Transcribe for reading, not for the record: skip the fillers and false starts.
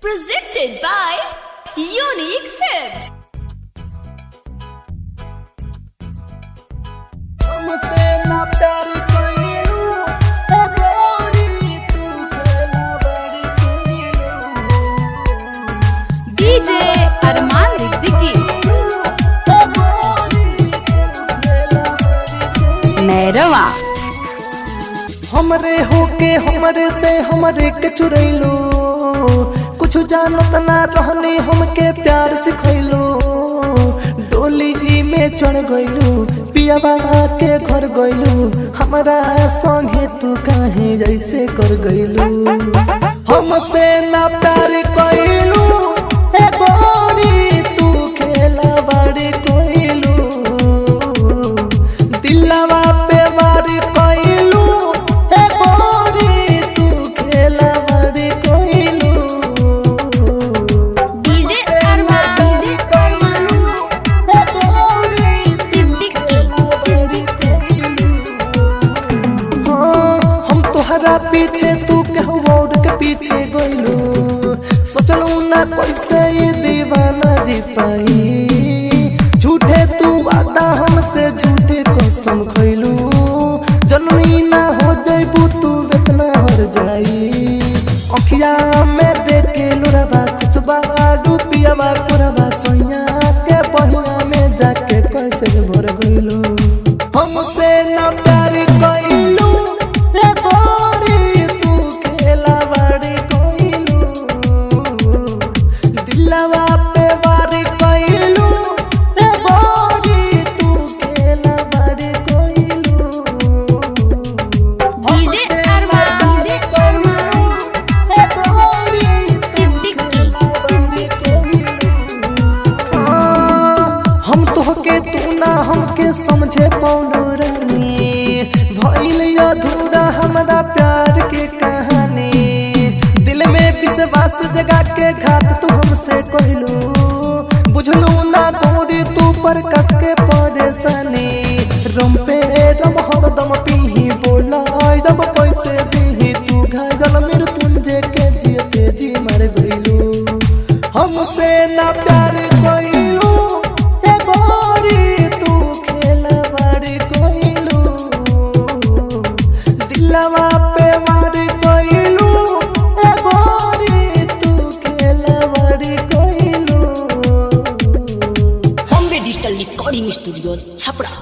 Presented by Unique Films. हमसे ना प्यार कइलू ए गोरी तू खेला बड़ी कइलू। डीजे अरमान सिद्दीकी। ए गोरी तू खेला बड़ी कइलू। मैरवा। हमरे होके हमरे से हमरे के चुरैलू, कुछ जानत ना रहनी हमके प्यार सिखैलू। डोली में चढ़ गइलू, पियाबा के घर गइलू, हमरा संगे तू काहे जैसे कर गइलू। हमसे ना प्यार कइलू ए गोरी तू खेला बड़ी कइलू, दिलवा पे वार कइलू ए गोरी तू खेला बड़ी कइलू। डीजे अरमान हाँ, हम तोहरा पीछे तू केहू और के पीछे गइलू, सोचलू ना कैसे ये दीवाना जी पाई। झूठे तू वादा हमसे झूठे कसम खइलू, जननी ना हो जइबू तू इतना हर जाई। अखिया में देखे लोरवा खुशबा डूपियावा कोरवा सोइया के बहिया में जाके कैसे भर गइलू। हमसे ना प्यार कइलू ए गोरी तू खेला बड़ी कइलू, दिलवा पे वार कइलू ए गोरी तू खेला बड़ी कइलू। डीजे अरमान हम तोहके तू ना हमके समझे पौनो रानी, भइल अधूरा हमरा प्यार के कहानी। दिल में विश्वास जगा के घात तू हमसे कहलू, बुझलू ना गोरी तू पर कस के परेशानी। रम पे रम हरदम पीही बोला दम कैसे जीही, तू घायल मृत्युंजय के जियते जी मर गइलू। हमसे ना प्यार कइलू ए गोरी तू खेला बड़ी कइलू, दिलवा पे वार कइलू ए गोरी तू खेला बड़ी कइलू। Bombay digital recording studio, Chhapra.